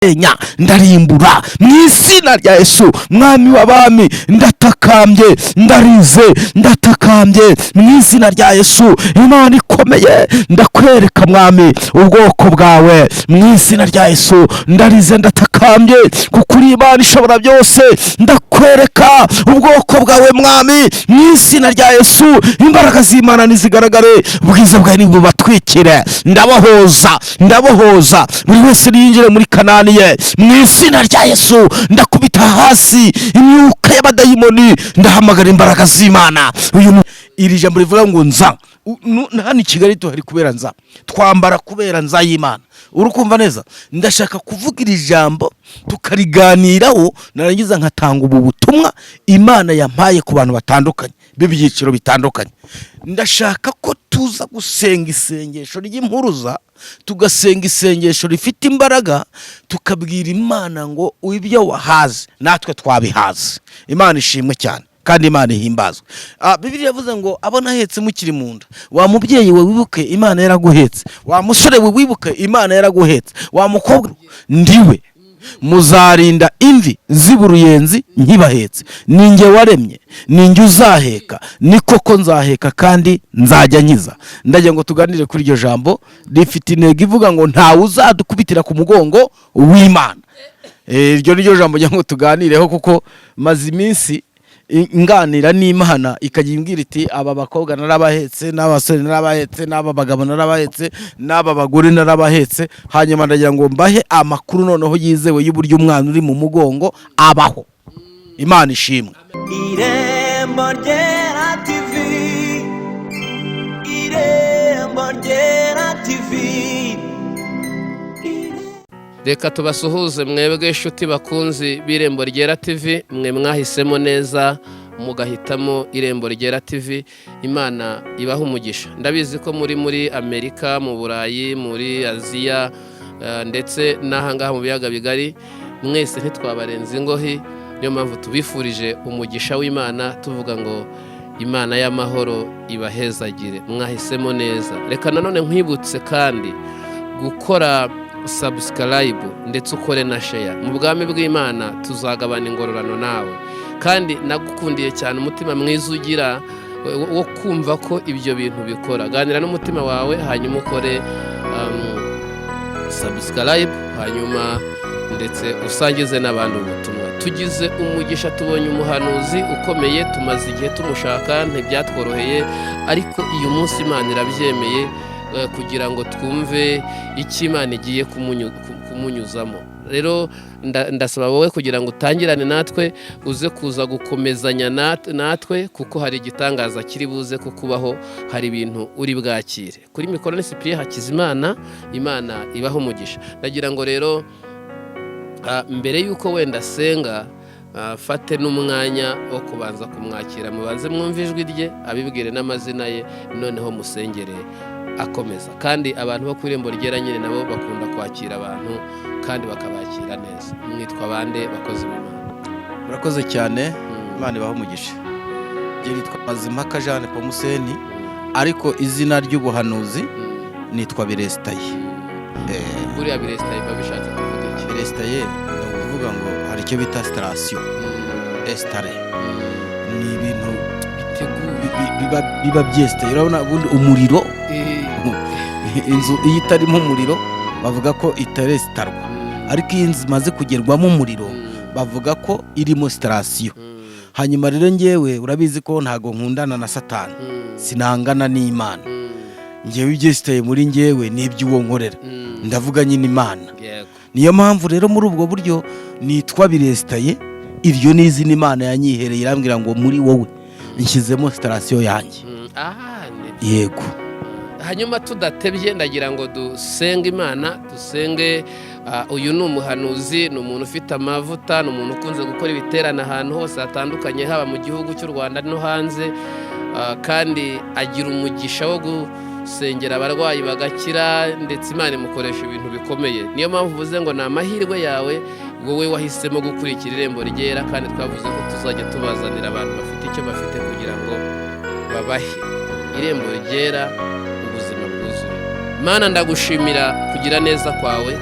Nya ndarimbura mu izina rya Yesu, Mwami w'abami. Ndatakambye, ndarize, ndatakambye mu izina rya Yesu. Imana ikomeye, ndakwereka, Mwami, ubwoko bwawe mu izina rya Yesu. Ndarize, ndatakambye, kuko uri Imana ishobora byose. Ndakwereka ubwoko bwawe, Mwami, mu izina rya Yesu. Imbaraga z'Imana nizigaragare, ubwiza bwawe nibubatwikire. Ndabohoza, ndabohoza, buri wese niyinjire muri Kanani ye mu izina rya Yesu. Ndakubita hasi imyuka y'abadayimoni, ndahamagara imbaraga z'Imana. Iri jambo rivuga ngo nza. Hano i Kigali tuhari kubera nza, twambara kubera nza y'Imana. Uri kumva neza? Ndashaka kuvuga iri jambo tukariganiraho, narangiza nkatanga ubu butumwa Imana yampaye ku bantu batandukanye b'ibyiciro bitandukanye. Ndashaka ko tuza gusenga isengesho ry'impuruza, tugasenga isengesho rifite imbaraga, tukabwira Imana ngo ibyo wahaze natwe twabihaze. Imana ishimwe cyane kandi Imana ihimbazwe. Bibiliya yavuze ngo abo nahetse mukiri mu nda. Wa mubyeyi we, wibuke Imana yaraguhetse. Wa musore we, wibuke Imana yaraguhetse. Wa mukobwa, ndiwe muzarinda imvi ziba uruyenzi nkibahetse. Ni njye waremye, ni njye uzaheka, ni koko nzaheka kandi nzajya nkiza. Ndagira ngo tuganire kuri iryo jambo rifite intego ivuga ngo ntawe uzadukubitira ku mugongo w'Imana. Iryo ni ryo jambo ngira ngo tuganireho, kuko maze iminsi nganira n'Imana, ikajya imbwira iti: "Aba bakobwa narabahetse, n'abasore narabahetse, n'aba bagabo narabahetse, n'aba bagore narabahetse." Hanyuma ndagira ngo mbahe amakuru noneho yizewe y'uburyo umwana uri mu mugongo abaho. Imana ishimwe. Irembo Ryera TV, Irembo Ryera TV. Reka tubasuhuze mwebwe inshuti bakunzi b'Irembo Ryera TV, mwe mwahisemo neza mugahitamo Irembo Ryera TV. Imana ibaha umugisha. Ndabizi ko muri Amerika, mu Burayi, muri Aziya, ndetse n'ahangaha mu biyaga bigari. Mwese ntitwabarenza ingohi, niyo mpamvu tubifurije umugisha w'Imana, tuvuga ngo Imana y'amahoro ibahezagire, mwahisemo neza. Reka nanone nkwibutse kandi gukora subscribe ndetse ukore na share. Mu bwami bw'Imana tuzagabana ingororano nawe, kandi nagukundiye cyane umutima mwiza ugira wo kumva ko ibyo bintu bikora. Ganira n'umutima wawe, hanyuma ukore subscribe, hanyuma ndetse usangize n'abandi ubutumwa. Tugize umugisha, tubonye umuhanuzi ukomeye. Tumaze igihe tumushaka, ntibyatworoheye, ariko uyu munsi Imana irabyemeye, kugira ngo twumve icyo Imana igiye kumunyuzamo. Rero ndasaba wowe kugira ngo utangirane natwe, uze kuza gukomezanya natwe, kuko hari igitangaza kiri buze kukubaho, hari ibintu uri bwakire. Kuri mikoro ni Cyprien Hakizimana. Imana ibaho umugisha. Ndagira ngo rero mbere y'uko wenda asenga, fate n'umwanya wo kubanza kumwakira, mubanze mwumve ijwi rye, abibwire n'amazina ye, noneho musengere akomeza. Kandi abantu bo ku Irembo Ryera nyine nabo bakunda kwakira abantu kandi bakabakira neza. Mwitwa bande, bakozi b'Imana? Murakoze cyane. Imana ibahe umugisha. Njye nitwa Mazimpaka Jeanne Pomuseni, ariko izina ry'ubuhanuzi nitwa Biresitaye. Buriya Biresitaye biba bishatse kuvuga iki? Biresitaye ni ukuvuga ngo hari icyo bita sitasiyo, esitare ni ibintu biteguye, biba byesitaye. Urabona ubundi umuriro, inzu iyo itarimo umuriro bavuga ko itaresitarwa, ariko iyo inzu imaze kugerwamo umuriro bavuga ko irimo sitasiyo. Hanyuma rero ngewe urabizi ko ntago nkundana na Satani, sinangana n'Imana. Ngewe ibyesitaye muri ngewe ni iby'uwo nkorera, ndavuga nyine Imana. Niyo mpamvu rero muri ubwo buryo nitwa Biresitaye. Iryo ni izina Imana yanyihereye, irambwira ngo muri wowe nshyizemo sitasiyo yanjye. Aha ni Yego. Hanyuma tudatebye, ndagira ngo dusenge Imana, dusenge. Uyu ni umuhanuzi, ni umuntu ufite amavuta, ni umuntu ukunze gukora ibiterane ahantu hose hatandukanye, haba mu gihugu cy'u Rwanda no hanze. Kandi agira umugisha wo gusengera abarwayi bagakira, ndetse Imana imukoresha ibintu bikomeye. Niyo mpamvu uvuze ngo ni amahirwe yawe wowe wahisemo gukurikira Irembo Ryera, kandi twavuze ko tuzajya tubazanira abantu bafite icyo bafite kugira ngo babahe Irembo Ryera ubuzima bwuzuye. Mana, ndagushimira kugira neza kwawe.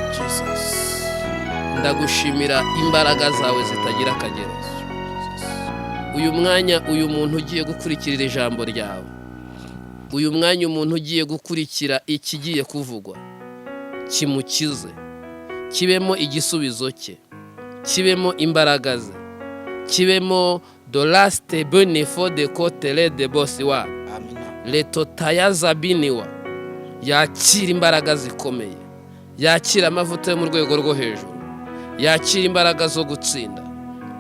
Ndagushimira imbaraga zawe zitagira akagero. Uyu mwanya, uyu muntu ugiye gukurikira ijambo ryawe, uyu mwanya umuntu ugiye gukurikira ikigiye kuvugwa, kimukize, kibemo igisubizo cye, kibemo imbaraga ze, kibemo dolasite benefo de kotere de bosiwa letotayazabiniwa. Yakira imbaraga zikomeye, yakira amavuta yo mu rwego rwo hejuru, yakira imbaraga zo gutsinda,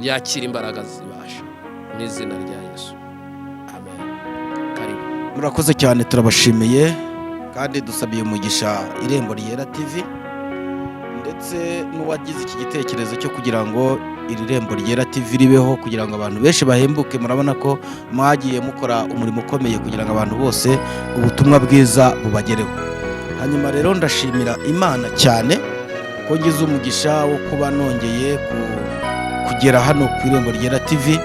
yakira imbaraga zibasha, mu izina rya Yesu, amen. Karibu. Murakoze cyane, turabashimiye kandi dusabiye umugisha Irembo Ryera TV ndetse n'uwagize iki gitekerezo cyo kugira ngo iri Rembo Ryera TV ribeho, kugira ngo abantu benshi bahembuke. Murabona ko mwagiye mukora umurimo ukomeye kugira ngo abantu bose ubutumwa bwiza bubagereho. Hanyuma rero ndashimira Imana cyane ko ngize umugisha wo kuba nongeye kugera hano ku Irembo Ryera TV.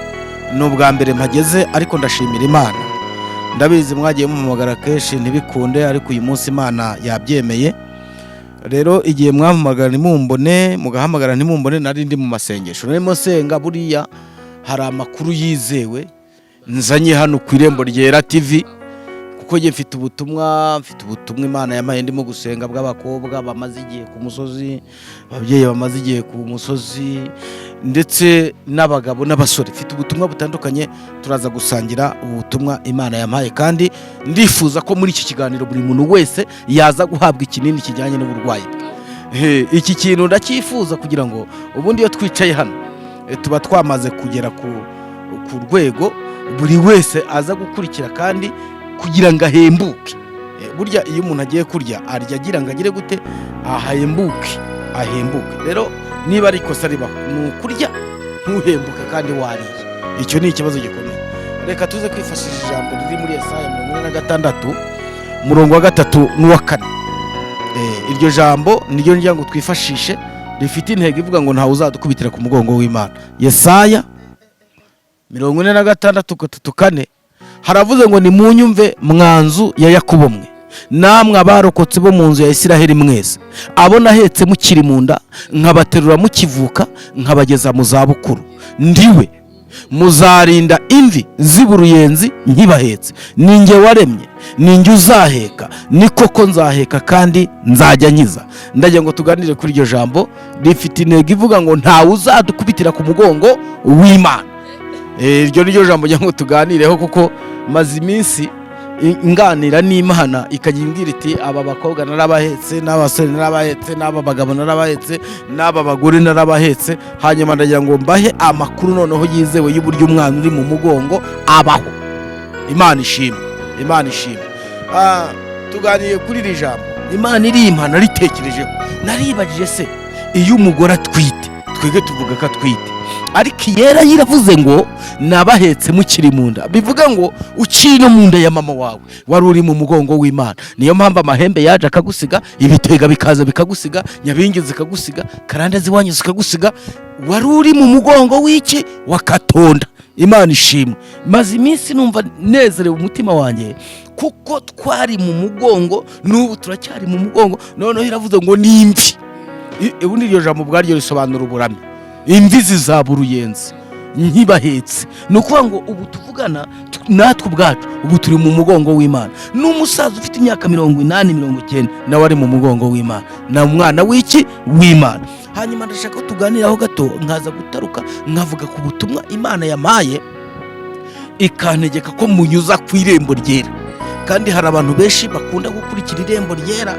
Ni ubwa mbere mpageze, ariko ndashimira Imana. Ndabizi mwagiye mumpamagara kenshi ntibikunde, ariko uyu munsi Imana yabyemeye. Rero igihe mwampamagara ntimumbone, mugahamagara ntimumbone, nari ndi mu masengesho, narimo nsenga. Buriya hari amakuru yizewe nzanye hano ku Irembo Ryera TV, kuko njye mfite ubutumwa Imana yampaye ndimo gusenga, bw'abakobwa bamaze igihe ku musozi, ababyeyi bamaze igihe ku musozi, ndetse n'abagabo n'abasore. Mfite ubutumwa butandukanye, turaza gusangira ubu butumwa Imana yampaye, kandi ndifuza ko muri iki kiganiro buri muntu wese yaza guhabwa ikinini kijyanye n'uburwayi bwe. Iki kintu ndacyifuza kugira ngo ubundi iyo twicaye hano tuba twamaze kugera ku rwego buri wese aza gukurikira kandi kugira ngo ahembuke. Burya iyo umuntu agiye kurya, arya agira ngo agire gute? Ahembuke, ahembuke. Rero niba ari ikosa ribaho, ni ukurya ntuhembuke kandi wariye. Icyo ni ikibazo gikomeye. Reka tuze kwifashisha ijambo riri muri Yesaya 46, umurongo wa 3 n'uwa 4. Iryo jambo niryo ngira ngo twifashishe, rifite intego ivuga ngo ntawe uzadukubitira ku mugongo w'Imana. Yesaya 46, 3, 4, haravuze ngo: "Nimunyumve mwa nzu ya Yakobo mwe, namwe abarokotse bo mu nzu ya Isiraheli mwese, abo nahetse mukiri mu nda, nkabaterura mukivuka, nkabageza mu zabukuru, ndiwe. Muzarinda imvi ziba uruyenzi nkibahetse. Ni njye waremye, ni njye uzaheka, ni koko nzaheka kandi nzajya nkiza." Ndagira ngo tuganire kuri iryo jambo rifite intego ivuga ngo ntawe uzadukubitira ku mugongo w'Imana. Iryo ni ryo jambo ngira ngo tuganireho, kuko maze iminsi nganira n'Imana, ikajya imbwira iti: "Aba bakobwa narabahetse, n'abasore narabahetse, n'aba bagabo narabahetse, n'aba bagore narabahetse." Hanyuma ndagira ngo mbahe amakuru noneho yizewe y'uburyo umwana uri mu mugongo abaho. Imana ishimwe, Imana ishimwe. Tuganiriye kuri iri jambo Imana irimpa, naritekerejeho, naribajije: se iyo umugore atwite, twebwe tuvuga ko atwite, ariko iyera yiravuze ngo nabahetse mukiri mu nda, bivuga ngo ukiri no mu nda ya mama wawe wari uri mu mugongo w'Imana. Niyo mpamvu amahembe yaje akagusiga, ibitega bikaza bikagusiga, nyabingi zikagusiga, karande z'iwanyu zikagusiga. Wari uri mu mugongo w'iki? Wa Katonda. Imana ishimwe. Maze iminsi numva nezerewe umutima wanjye, kuko twari mu mugongo, n'ubu turacyari mu mugongo. Noneho iravuze ngo ni imvi. Ubundi iryo jambo ubwaryo risobanura uburame. Imvi zizaba uruyenzi nkibahetse. Ni ukuvuga ngo ubu tuvugana, natwe ubwacu ubu turi mu mugongo w'Imana. N'umusaza ufite imyaka 80, 90, nawe ari mu mugongo w'Imana, na umwana w'iki? W'Imana. Hanyuma ndashaka ko tuganiraho gato, nkaza gutaruka nkavuga ku butumwa Imana yampaye, ikantegeka ko munyuza ku Irembo Ryera. Kandi hari abantu benshi bakunda gukurikira Irembo Ryera,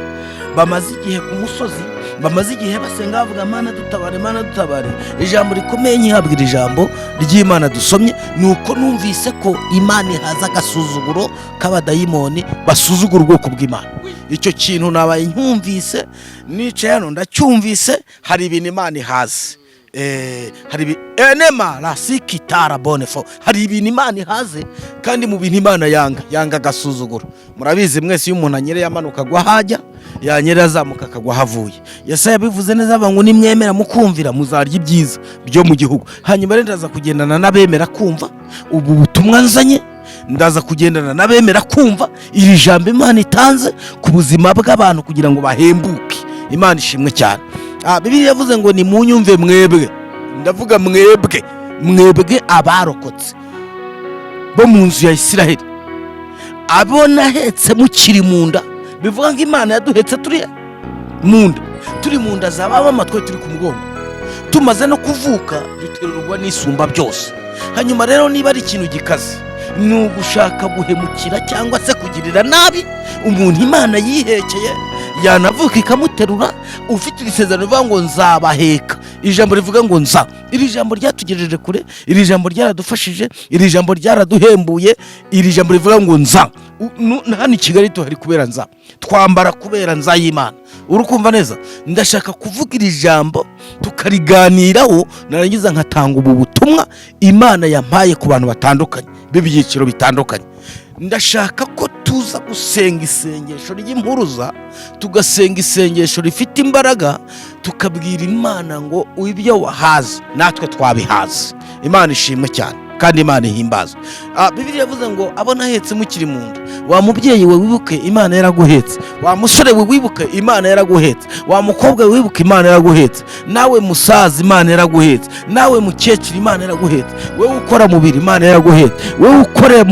bamaze igihe ku musozi, bamaze igihe basenga, bavuga: "Mana dutabare, Mana dutabare." Ijambo rikomeye nkihabwa iri jambo ry'Imana dusomye, ni uko numvise ko Imana ihaza agasuzuguro k'abadayimoni basuzugura ubwoko bw'Imana. Icyo kintu nabaye ncyumvise nicaye hano, ndacyumvise. Hari ibintu Imana ihaze. Hari enema rasikitara bonefo, hari ibintu Imana ihaze. Kandi mu bintu Imana yanga, yanga agasuzuguro. Murabizi mwese, iyo umuntu anyereye amanuka agwa ahajya, yanyerera azamuka akagwa ahavuye. Yesaya yabivuze neza, avuga ngo nimwemera mukumvira muzarya ibyiza byo mu gihugu. Hanyuma rero ndaza kugendana n'abemera kumva ubu butumwa nzanye, ndaza kugendana n'abemera kumva iri jambo Imana itanze ku buzima bw'abantu kugira ngo bahembuke. Imana ishimwe cyane. Bibiliya yavuze ngo nimunyumve mwebwe, ndavuga mwebwe, mwebwe abarokotse bo mu nzu ya Isiraheli, abo nahetse mukiri mu nda. Bivuga ngo Imana yaduhetse turi mu nda, turi mu nda za ba mama, twe turi ku mugongo. Tumaze no kuvuka duterurwa n'Isumba byose. Hanyuma rero, niba ari ikintu gikaze, ni ugushaka guhemukira cyangwa se kugirira nabi umuntu Imana yihekeye, yanavuka ikamuterura. Ufite iri sezerano rivuga ngo nzabaheka, ijambo rivuga ngo nza, iri jambo ryatugejeje kure, iri jambo ryaradufashije, iri jambo ryaraduhembuye, iri jambo rivuga ngo nza. Hano i Kigali tuhari kubera nza, twambara kubera nza y'Imana. Uri kumva neza? Ndashaka kuvuga iri jambo tukariganiraho, narangiza nkatanga ubu butumwa Imana yampaye ku bantu batandukanye b'ibyiciro bitandukanye. Ndashaka ko tuza gusenga isengesho ry'impuruza, tugasenga isengesho rifite imbaraga, tukabwira Imana ngo ibyo wahaze natwe twabihaze. Imana ishimwe cyane kandi Imana ihimbazwe. Bibiliya yavuze ngo abo nahetse mukiri mu nda. Wa mubyeyi we, wibuke Imana yaraguhetse. Wa musore we, wibuke Imana yaraguhetse. Wa mukobwa we, wibuke Imana yaraguhetse. Nawe musaza, Imana yaraguhetse. Nawe mukecuru, Imana yaraguhetse. Wowe ukora mubiri, Imana yaraguhetse. Wowe ukora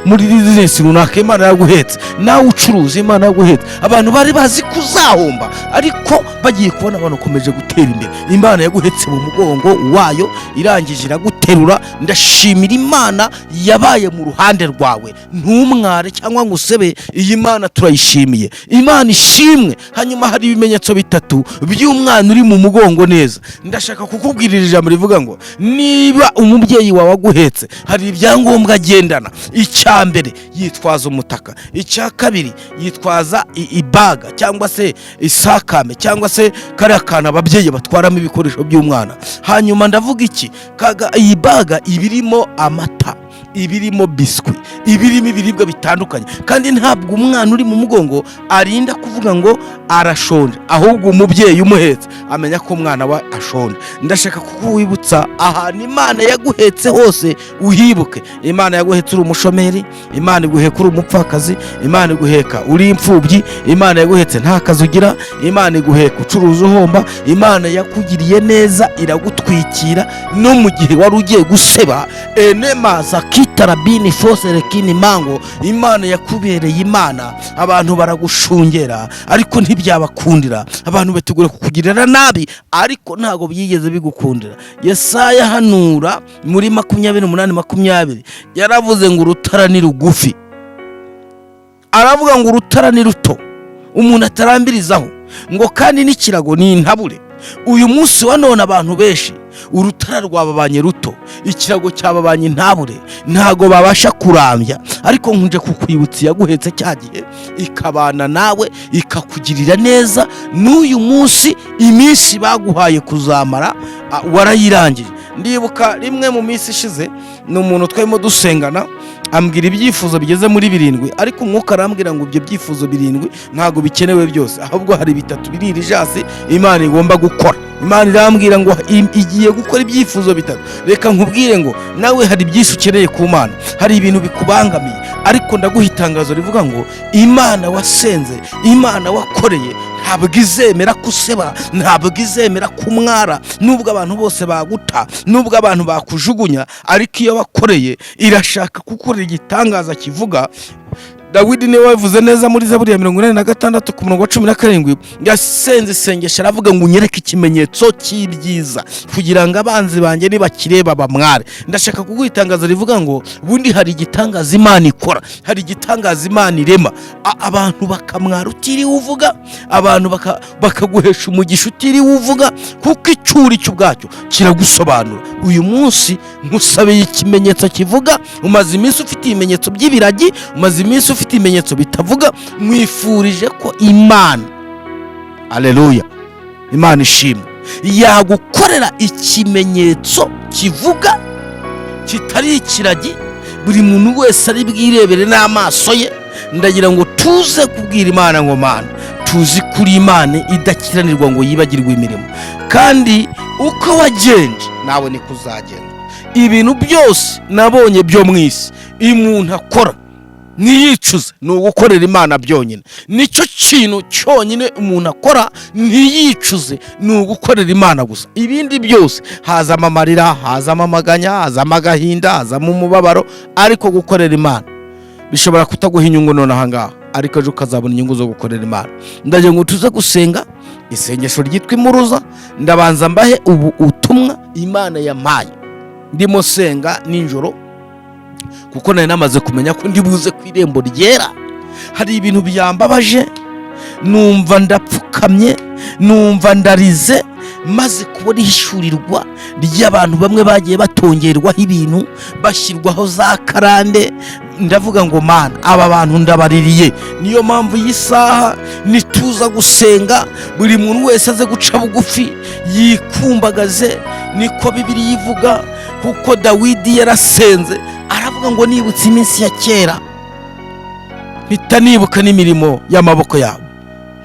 muri bizinesi runaka, Imana yaraguhetse. Nawe ucuruza, Imana yaraguhetse. Abantu bari bazi kuzahomba, ariko bagiye kubona abantu ukomeje gutera imbere. Imana yaguhetse mu mugongo wayo, irangije iraguterura. Ndashimira Imana yabaye mu ruhande rwawe, ntumware cyangwa ngo usebe. Iyi Mana turayishimiye, Imana ishimwe. Hanyuma hari ibimenyetso bitatu by'umwana uri mu mugongo neza. Ndashaka kukubwira iri jambo rivuga ngo niba umubyeyi wawe aguhetse, hari ibyangombwa agendana. Icya mbere, yitwaza umutaka. Icya kabiri, yitwaza ibaga cyangwa se isakame cyangwa se kariya kantu ababyeyi batwaramo ibikoresho by'umwana. Hanyuma ndavuga iki? Kaga iyi baga iba irimo amata, ibirimo biswi, ibirimo ibiribwa bitandukanye. Kandi ntabwo umwana uri mu mugongo arinda kuvuga ngo arashonje, ahubwo umubyeyi umuhetse amenya ko umwana we ashonje. Ndashaka kukwibutsa ahantu Imana yaguhetse hose uhibuke. Imana yaguhetse uri umushomeri, Imana iguheka uri umupfakazi, Imana iguheka uri imfubyi, Imana yaguhetse nta kazi ugira, Imana iguheka ucuruza uhomba. Imana yakugiriye neza, iragutwikira no mu gihe wari ugiye guseba. Enema za kitarabini fose rekini mango. Imana yakubereye Imana. Abantu baragushungera ariko ntibyabakundira, abantu bategura kukugirira nabi ariko ntabwo byigeze bigukundira. Yesaya hanura muri 28:20, yaravuze ngo urutara ni rugufi. Aravuga ngo urutara ni ruto umuntu atarambirizaho, ngo kandi n'ikirago ni intabure. Uyu munsi wa none abantu benshi urutara rwababanye ruto, ikirago cyababanye intabure, ntago babasha kurambya. Ariko nkunje kukwibutsa iyaguhetse cya gihe, ikabana nawe, ikakugirira neza. N'uyu munsi iminsi baguhaye kuzamara warayirangije. Ndibuka rimwe mu minsi ishize, ni umuntu twarimo dusengana, ambwira ibyifuzo bigeze muri birindwi, ariko Umwuka arambwira ngo ibyo byifuzo birindwi ntabwo bikenewe byose, ahubwo hari bitatu biri ijasi Imana igomba gukora. Imana irambwira ngo igiye gukora ibyifuzo bitatu. Reka nkubwire ngo nawe hari byinshi ukeneye ku Mana, hari ibintu bikubangamiye, ariko ndaguha itangazo rivuga ngo Imana wasenze, Imana wakoreye, ntabwo izemera kuseba, ntabwo izemera kumwara. Nubwo abantu bose baguta, nubwo abantu bakujugunya, ariko iyo wakoreye irashaka kukorera igitangaza kivuga. Dawidi niwe wabivuze neza muri Zaburi ya 86 ku murongo wa 17. Yasenze isengesho, aravuga ngo unyereke ikimenyetso cy'ibyiza kugira ngo abanzi banjye nibakireba bamware. Ndashaka kuguha itangazo rivuga ngo bundi hari igitangaza Imana ikora, hari igitangaza Imana irema. Abantu bakamwara utiriwe uvuga, abantu bakaguhesha umugisha utiriwe uvuga, kuko icyo uri cyo ubwacyo kiragusobanura. Uyu munsi nkusabiye ikimenyetso kivuga. Umaze iminsi ufite ibimenyetso by'ibiragi, umaze iminsi ufite ibimenyetso bitavuga. Mwifurije ko Imana, aleluya, Imana ishimwe, yagukorera ikimenyetso kivuga kitari ikiragi, buri muntu wese ari bwirebere n'amaso ye. Ndagira ngo tuze kubwira Imana ngo Mana, tuzi kuri Imana idakiranirwa ngo yibagirwe imirimo, kandi uko wagenje nawe niko uzagenda. Ibintu byose nabonye byo mu isi, umuntu akora Ntiyicuze ni ugukorera Imana byonyine. Nicyo kintu cyonyine umuntu akora ntiyicuze, ni ugukorera Imana gusa. Ibindi byose hazamo amarira, hazamo amaganya, hazamo agahinda, hazamo umubabaro, ariko gukorera Imana bishobora kutaguha inyungu none aha ngaha, ariko ejo ukazabona inyungu zo gukorera Imana. Ndagira ngo tuze gusenga isengesho ryitwa Impuruza. Ndabanza mbahe ubu ubutumwa Imana yampaye ndimo senga nijoro, kuko nari namaze kumenya ko ndi buze ku Irembo Ryera. Hari ibintu byambabaje, numva ndapfukamye, numva ndarize, maze kubona ihishurirwa ry'abantu bamwe bagiye batongerwaho ibintu, bashyirwaho za karande. Ndavuga ngo: "Mana, aba bantu ndabaririye." Niyo mpamvu iyi saha nituza gusenga, buri muntu wese aze guca bugufi, yikumbagaze. Niko Bibiliya ivuga, kuko Dawidi yarasenze aravuga ngo: "Nibutse iminsi ya kera, mpita nibuka n'imirimo y'amaboko yawe,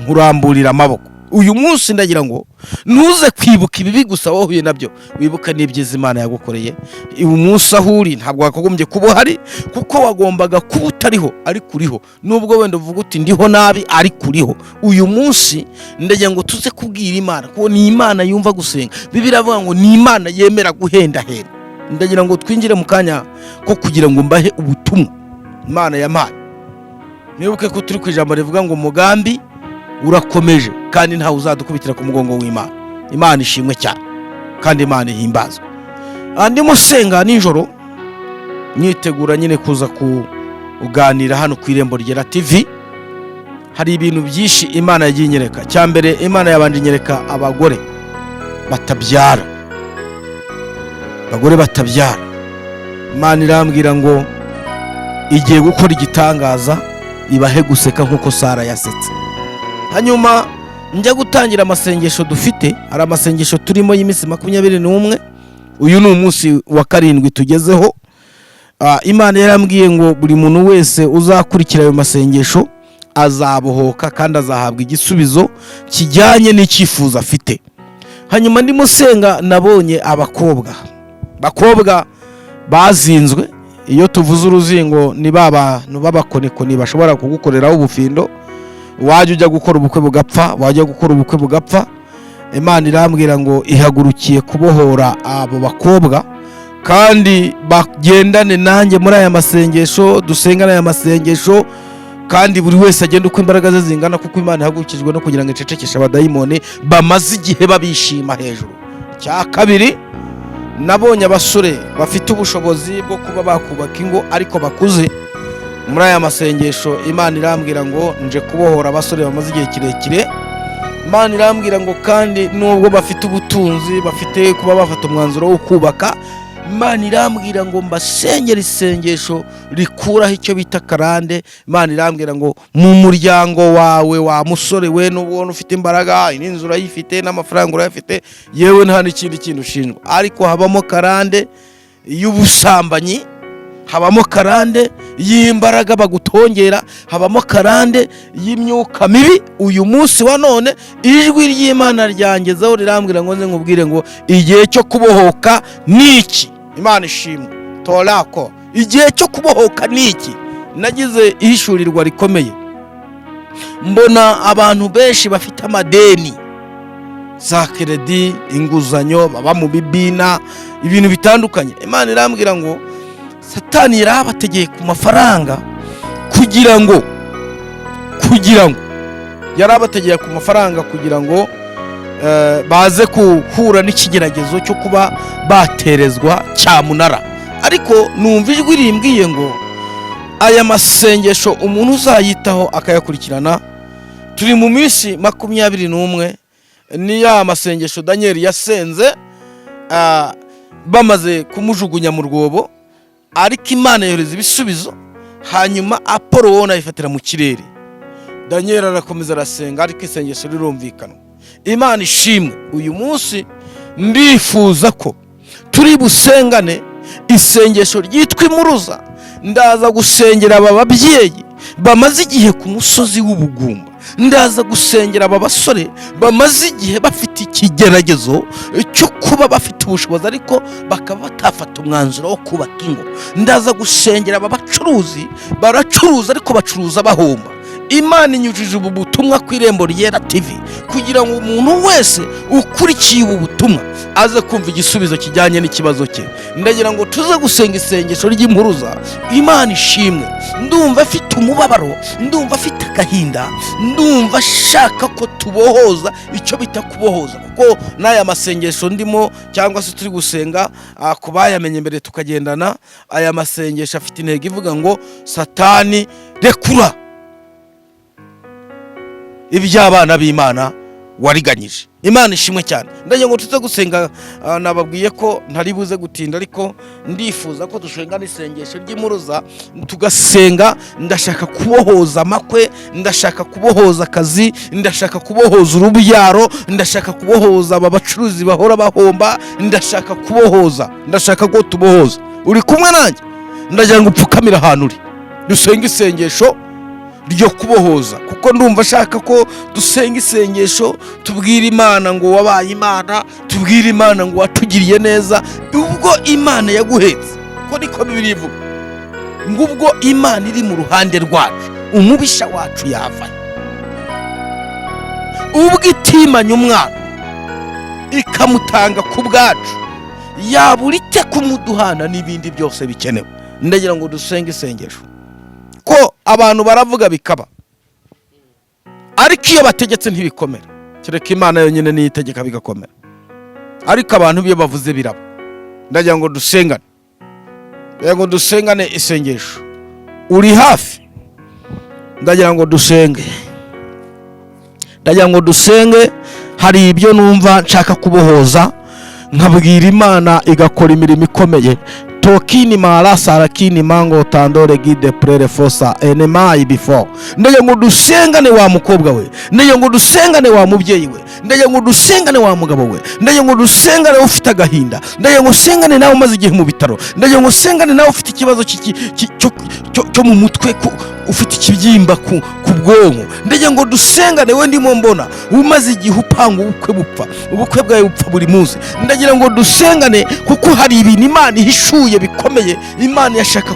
nkuramburira amaboko." Uyu munsi ndagira ngo ntuze kwibuka ibibi gusa wahuye nabyo, wibuka n'ibyiza Imana yagukoreye. Uyu munsi aho uri ntabwo wakagombye kuba uhari, kuko wagombaga kuba utariho, ariko uriho. Nubwo wenda uvuga uti: "Ndiho nabi", ariko uriho. Uyu munsi ndagira ngo tuze kubwira Imana, kuko ni Imana yumva gusenga. Bibiliya iravuga ngo ni Imana yemera guhendahenda. Ndagira ngo twinjire mu kanya ko kugira ngo mbahe ubutumwa Imana yampaye. Mwibuke ko turi ku ijambo rivuga ngo umugambi urakomeje, kandi ntawe uzadukubitira ku mugongo w'Imana. Imana ishimwe cyane kandi Imana ihimbazwe. Ndimo senga nijoro, nyitegura nyine kuza kuganira hano ku Irembo Ryera TV. Hari ibintu byinshi Imana yagiye inyereka. Cya mbere, Imana yabanje inyereka abagore batabyara. Abagore batabyara, Imana irambwira ngo igiye gukora igitangaza, ibahe guseka nk'uko Sara yasetse. Hanyuma njya gutangira amasengesho dufite. Hari amasengesho turimo y'iminsi 21, uyu ni umunsi wa 7 tugezeho. Imana yarambwiye ngo buri muntu wese uzakurikira ayo masengesho azabohoka kandi azahabwa igisubizo kijyanye n'icyifuzo afite. Hanyuma ndimo senga, nabonye bakobwa bazinzwe. Iyo tuvuze uruzingo, ni ba bantu b'abakonikoni bashobora kugukoreraho ubufindo, wajya ujya gukora ubukwe bugapfa, wajya gukora ubukwe bugapfa. Imana irambwira ngo ihagurukiye kubohora abo bakobwa, kandi bagendane nanjye muri aya masengesho, dusengane aya masengesho, kandi buri wese agenda uko imbaraga ze zingana, kuko Imana ihagurukijwe no kugira ngo icecekeshe abadayimoni bamaze igihe babishima hejuru. Icya kabiri, nabonye abasore bafite ubushobozi bwo kuba bakubaka ingo ariko bakuze. Muri aya masengesho Imana irambwira ngo nje kubohora abasore bamaze igihe kirekire. Imana irambwira ngo kandi nubwo bafite ubutunzi, bafite kuba bafata umwanzuro wo kubaka, Imana irambwira ngo mbasengere isengesho rikuraho icyo bita karande. Imana irambwira ngo mu muryango wawe, wa musore we, n'ubwo ufite imbaraga, n'inzu urayifite, n'amafaranga urayafite, yewe nta n'ikindi kintu ushinjwa, ariko habamo karande y'ubusambanyi, habamo karande y'imbaraga bagutongera, habamo karande y'imyuka mibi. Uyu munsi wa none ijwi ry'Imana ryangezeho, rirambwira ngo nze nkubwire ngo igihe cyo kubohoka ni iki. Imana ishimwe torako. Igihe cyo kubohoka ni iki. Nagize ihishurirwa rikomeye, mbona abantu benshi bafite amadeni, za crédit, inguzanyo, baba mu bibina, ibintu bitandukanye. Imana irambwira ngo Satani yarabategeye ku mafaranga kugira ngo yarabategeye ku mafaranga kugira ngo baze guhura n'ikigeragezo cyo kuba baterezwa cyamunara. Ariko numva ijwi rimbwiye ngo aya masengesho umuntu uzayitaho akayakurikirana, turi mu minsi 21, ni ya masengesho Daniyeli yasenze bamaze kumujugunya mu rwobo, ariko Imana yohereza ibisubizo, hanyuma Apolo wowe ayifatira mu kirere. Daniyeli arakomeza arasenga, ariko isengesho rirumvikana. Imana ishimwe. Uyu munsi ndifuza ko turi busengane isengesho ryitwa Impuruza. Ndaza gusengera aba babyeyi bamaze igihe ku musozi w'ubugumba, ndaza gusengera aba basore bamaze igihe bafite ikigeragezo cyo kuba bafite Abafite ubushobozi ariko bakaba batafata umwanzuro wo kubaka ingo. Ndaza gusengera aba bacuruzi, baracuruza ariko bacuruza bahomba. Imana inyujije ubu butumwa ku Irembo Ryera TV kugira ngo umuntu wese ukurikiye ubu butumwa aze kumva igisubizo kijyanye n'ikibazo cye. Ndagira ngo tuze gusenga isengesho ry'impuruza. Imana ishimwe. Ndumva afite umubabaro, ndumva afite agahinda, ndumva ashaka ko tubohoza, icyo bita kubohoza, kuko n'aya masengesho ndimo cyangwa se turi gusenga, ku bayamenye mbere tukagendana, aya masengesho afite intego ivuga ngo: "Satani, rekura iby'abana b'Imana wariganyije." Imana ishimwe cyane. Ndagira ngo tuze gusenga. Nababwiye ko ntari buze gutinda, ariko ndifuza ko dushenga n'isengesho ry'impuruza, tugasenga. Ndashaka kubohoza amakwe, ndashaka kubohoza akazi, ndashaka kubohoza urubyaro, ndashaka kubohoza aba bacuruzi bahora bahomba, ndashaka kubohoza, ndashaka ko tubohoza. Uri kumwe nanjye? Ndagira ngo upfukamire ahantu uri, dusenge isengesho ryo kubohoza, kuko ndumva ashaka ko dusenga isengesho, tubwire Imana ngo wabaye Imana, tubwire Imana ngo watugiriye neza. Ubwo Imana yaguhetse, ko niko Bibiliya ivuga ngo ubwo Imana iri mu ruhande rwacu, umubisha wacu yava? Ubwo itimanye umwana ikamutanga ku bwacu, yabura ite kumuduhana n'ibindi byose bikenewe? Ndagira ngo dusenge isengesho, ko abantu baravuga bikaba, ariko iyo bategetse ntibikomera. Kereka Imana yonyine niyo itegeka bigakomera, ariko abantu iyo bavuze biraba. Ndagira ngo dusengane, ndagira ngo dusengane isengesho. Uri hafi? Ndagira ngo dusenge, ndagira ngo dusenge. Hari ibyo numva nshaka kubohoza, nkabwira Imana igakora imirimo ikomeye. Tokini mara sarakini mango tandore gide prere fosa enemayi before. Ndagira ngo dusengane, wa mukobwa we, ndagira ngo dusengane, wa mubyeyi we, ndagira ngo dusengane, wa mugabo we, ndagira ngo dusengane ufite agahinda, ndagira ngo usengane nawe umaze igihe mu bitaro, ndagira ngo usengane nawe ufite ikibazo cyo mu mutwe, ufite ikibyimba ku bwonko. Ndagira ngo dusengane we ndimo mbona umaze igihe upanga ubukwe bupfa, ubukwe bwawe bupfa buri munsi. Ndagira ngo dusengane kuko hari ibintu Imana ihishuye bikomeye. Imana irashaka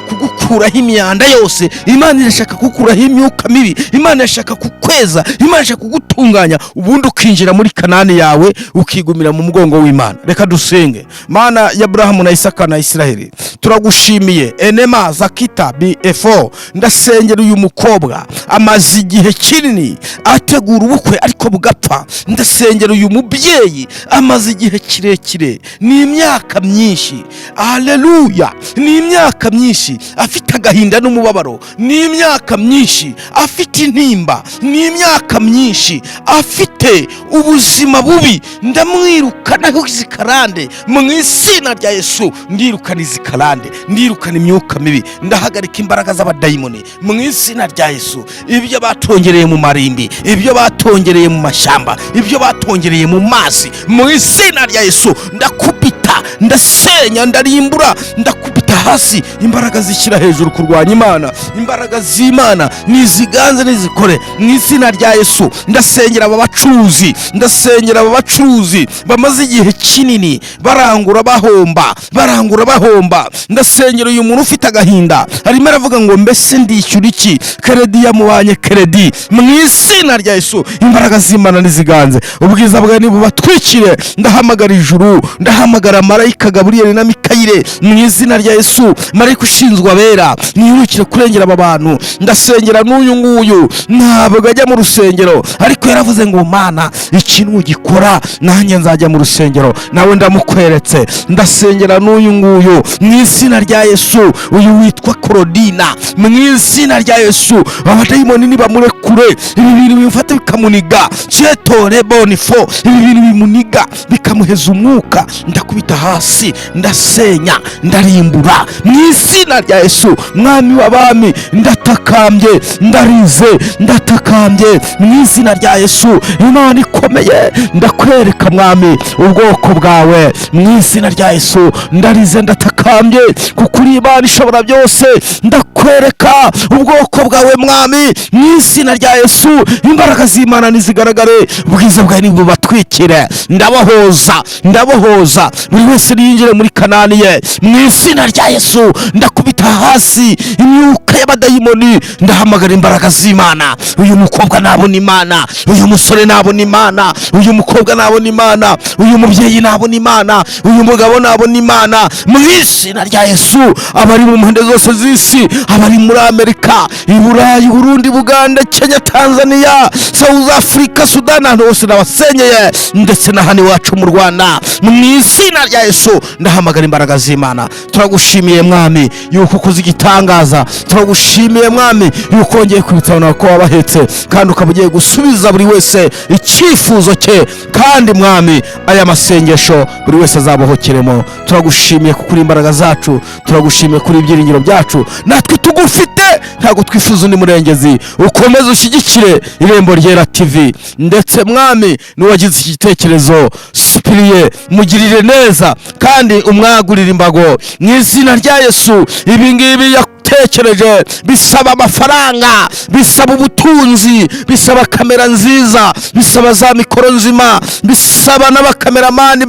kugukuraho imyanda yose, Imana irashaka kugukuraho imyuka mibi, Imana irashaka kukweza, Imana irashaka kugutunganya, ubundi ukinjira muri Kanani yawe, ukigumira mu mugongo w'Imana. Reka dusenge. Mana ya Aburahamu na Isaka na Isiraheli, turagushimiye. Enema zakita bi efo. Ndasengera uyu mukobwa, amaze igihe kinini ategura ubukwe ariko bugapfa. Ndasengera uyu mubyeyi, amaze igihe kirekire, ni imyaka myinshi, aleluya, ni imyaka myinshi afite agahinda n'umubabaro, ni imyaka myinshi afite intimba, ni imyaka myinshi afite ubuzima bubi. Ndamwirukanaho izi karande mu izina rya Yesu. Ndirukana izi karande, ndirukana imyuka mibi, ndahagarika imbaraga z'abadayimoni mu izina rya Yesu. Ibyo batongereye mu marimbi, ibyo batongereye mu mashyamba, ibyo batongereye mu mazi, mu izina rya Yesu ndakubita, ndasenya, ndarimbura, ndakubita hasi imbaraga zishyira hejuru kurwanya Imana. Imbaraga z'Imana niziganze, nizikore mu izina rya Yesu. Ndasengera aba bacuruzi, ndasengera aba bacuruzi bamaze igihe kinini barangura bahomba, barangura bahomba. Ndasengera uyu muntu ufite agahinda, arimo aravuga ngo: "Mbese ndishyura iki?" Crédit yamubanye crédit. Mu izina rya Yesu, imbaraga z'Imana niziganze, ubwiza bwawe nibubatwikire. Ndahamagara ijuru, ndahamagara marayika Gaburiyeli na Mikayire mu izina rya Yesu. Marayika ushinzwe abera nihutire kurengera aba bantu. Ndasengera n'uyu nguyu, ntabwo ajya mu rusengero, ariko yaravuze ngo: "Mana, iki nugikora nanjye nzajya mu rusengero." Nawe ndamukweretse. Ndasengera n'uyu nguyu mu izina rya Yesu, uyu witwa Korodina, mu izina rya Yesu abadayimoni nibamurekure. Ibi bintu bimufata bikamuniga, cetore bonifo, ibi bintu bimuniga bikamuheza umwuka, ndakubita hasi, ndasenya, ndarimbura mu izina rya Yesu. Mwami w'abami, ndatakambye, ndarize, ndatakambye mu izina rya Yesu. Imana ikomeye, ndakwereka Mwami ubwoko bwawe mu izina rya Yesu. Ndarize, ndatakambye, kuko uri Imana ishobora byose. Ndakwereka ubwoko bwawe Mwami mu izina rya Yesu. Imbaraga z'Imana nizigaragare, ubwiza bwawe nibubatwikire. Ndabahoza. Ndabohoza, ndabohoza buri wese yinjire muri Kanani ye mu izina rya Yesu. Ndakubita hasi imyuka y'abadayimoni, ndahamagara imbaraga z'Imana. Uyu mukobwa nabona Imana, uyu musore nabona Imana, uyu mukobwa nabona Imana, uyu mubyeyi nabona Imana, uyu mugabo nabona Imana mu izina rya Yesu. Abari mu mpande zose z'isi, abari muri Amerika, i Burayi, Burundi, Buganda, Kenya, Tanzania, South Africa, Sudani, ahantu hose nabasenyeye, ndetse na hano iwacu mu Rwanda, mu izina rya Yesu ndahamagara imbaraga z'Imana. Turagushimiye Mwami yuko ukoze igitangaza. Turagushimiye Mwami yuko wongeye kwibutsa abantu ko wabahetse, kandi ukaba ugiye gusubiza buri wese icyifuzo cye. Kandi Mwami, aya masengesho buri wese azabohokeremo. Turagushimiye kuko uri imbaraga zacu, turagushimiye kuri ibyiringiro byacu. Natwe tugufite, ntabwo twifuza undi murengezi. Ukomeze ushyigikire Irembo Ryera TV, ndetse Mwami, n'uwagize iki gitekerezo Sipiriye, mugirire neza kandi umwagurire imbago mu izina rya Yesu. Ibi ngibi yatekereje bisaba amafaranga, bisaba ubutunzi, bisaba kamera nziza, bisaba za mikoro nzima, bisaba n'abakameramani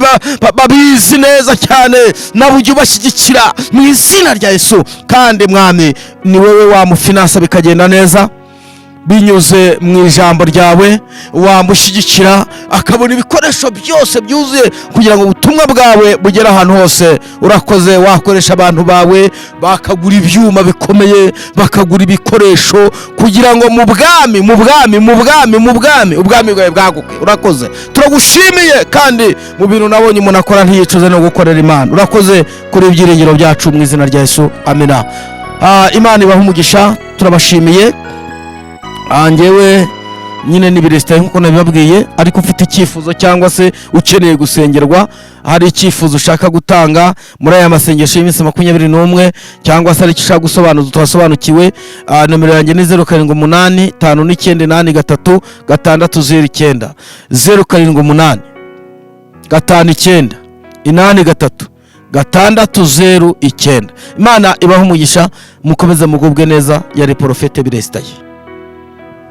babizi neza cyane. Nabo ujye ubashyigikira mu izina rya Yesu. Kandi Mwami, ni wowe wamufinansa bikagenda neza binyuze mu ijambo ryawe. Wamushyigikira akabona ibikoresho byose byuzuye kugira ngo ubutumwa bwawe bugere ahantu hose. Urakoze. Wakoresha abantu bawe bakagura ibyuma bikomeye, bakagura ibikoresho kugira ngo mu bwami, mu bwami, mu bwami, mu bwami, ubwami bwawe bwaguke. Urakoze, turagushimiye. Kandi mu bintu nabonye umuntu akora ntiyicuze no gukorera Imana. Urakoze kuri ibyiringiro byacu, mu izina rya Yesu, amina. Imana ibahe umugisha, turabashimiye. Njyewe nyine ni Biresita nk'uko nabibabwiye, ariko ufite icyifuzo cyangwa se ukeneye gusengerwa, hari icyifuzo ushaka gutanga muri aya masengesho y'iminsi 21, cyangwa se hari icyo ushaka gusobanuza utasobanukiwe, nomero yanjye ni 0785983609, 0785983609. Imana ibahe umugisha, mukomeze mugubwe neza. Yari Porofete Biresitaye.